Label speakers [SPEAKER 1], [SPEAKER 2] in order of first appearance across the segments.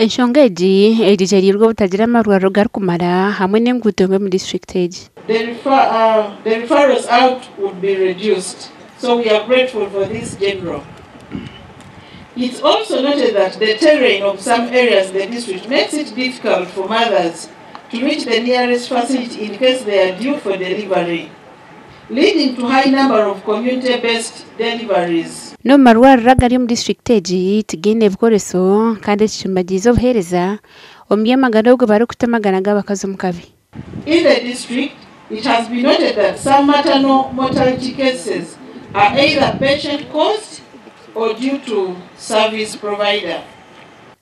[SPEAKER 1] Enshonga egi egyereirwe obutagira amarwariro garikumara hamwe n'enguuto mbi omu disiturikiti egi.
[SPEAKER 2] The refer, the referrals out would be reduced. So we are grateful for this General. It's also noted that the terrain of some areas in the district makes it difficult for mothers to reach the nearest facility in case they are due for delivery, leading to high number of community-based deliveries.
[SPEAKER 1] N'omu marwariro agari omu disiturikiti egi tigaine bikoreso kandi eki kimbagiize obuheereza omu by'amagara obwo barikuta amagara g'abakazi omu kabi.
[SPEAKER 2] In the district, it has been noted that some maternal mortality cases are either patient-caused or due to service provider.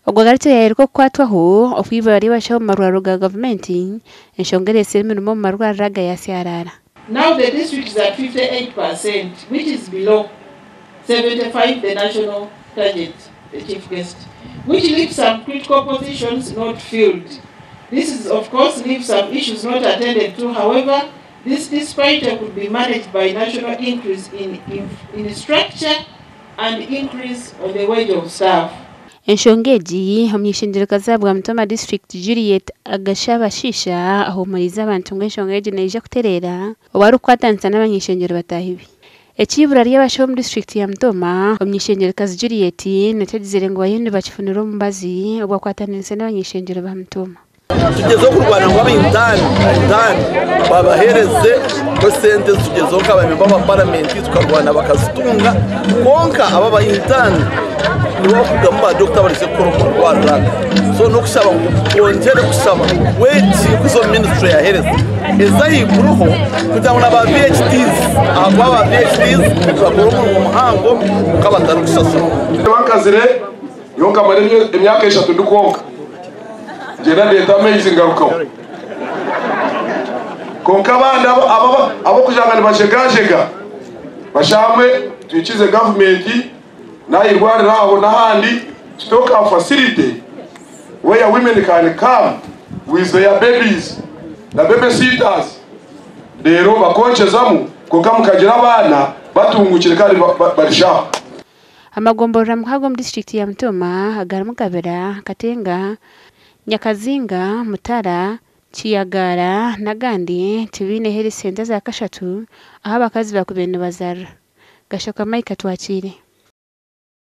[SPEAKER 1] Ogwo agarukire yayoreka okukwatwaho okw'eibura ry'abashaho omu marwariro ga gavumenti, enshonga ereetsire emirimo omu marwariro aga yasyaraara.
[SPEAKER 2] Now the district is at 58% which is below 75 the national target, the chief guest, which leaves some critical positions not filled. This is of course leaves some issues not attended to, however, this disparity could be managed by national increase in, in, in structure and increase on the wage of staff.
[SPEAKER 1] Enshonga egi, omuny'eishengyerokaazi ahabwa Mutoma disiturikiti Juliet Agashabashiisha ahuumuriize abantu ngu enshonga egi neija kutereera obu arikukwatanisa n'abany'eishengyero bataahi be. Eky'eibura ry'abashaho omu disiturikiti ya Mutoma, omuny'eishengyerokaazi Juliet nikyo agizire ngu bariyo nibakifunira omubazi obu akwatanise n'abany'eishengyero ba Mutoma.
[SPEAKER 3] Tugyezeho kurwana ngu abaintaani babaheereze esente zitugyezeho nka bamemba ba paramenti tukarwana bakazitunga kwonka aba abaintaani nibo bakurugamu ba dokita abarikuza kukora omu marwariro aga so n'okushaba ngu twongyere kushaba wegi kuza omu minisitule ya health ez'ahaiguruho kugira ngu na ba VHTs ahakuba ba VHTs nibakora omurimo muhango kwonka batarikushashurwa.
[SPEAKER 4] Bankazire nyowe nkamara emyaka eshatu ndi kwonka. Ngyenda ndeeta amaizi ngarukaho. Kwonka abandi ab'okugira nga nibajegajega bashamwe twikize gavumenti n'aha irwariro aho n'ahandi tuteho ka facility where women can come with their babies na baby sitters reero bakonkyezamu kwonka mukagira abaana batungukire kandi bari sharp.
[SPEAKER 1] Amagomborora mukaaga omu disiturikiti ya Mutoma garimu Kabira, Katenga, Nyakazinga, Mutara, Kiyagaara n'agandi tibiine health centre za kashatu ahu abakazi bakubaire nibazaarira. Gashoka Mike Atwakiire.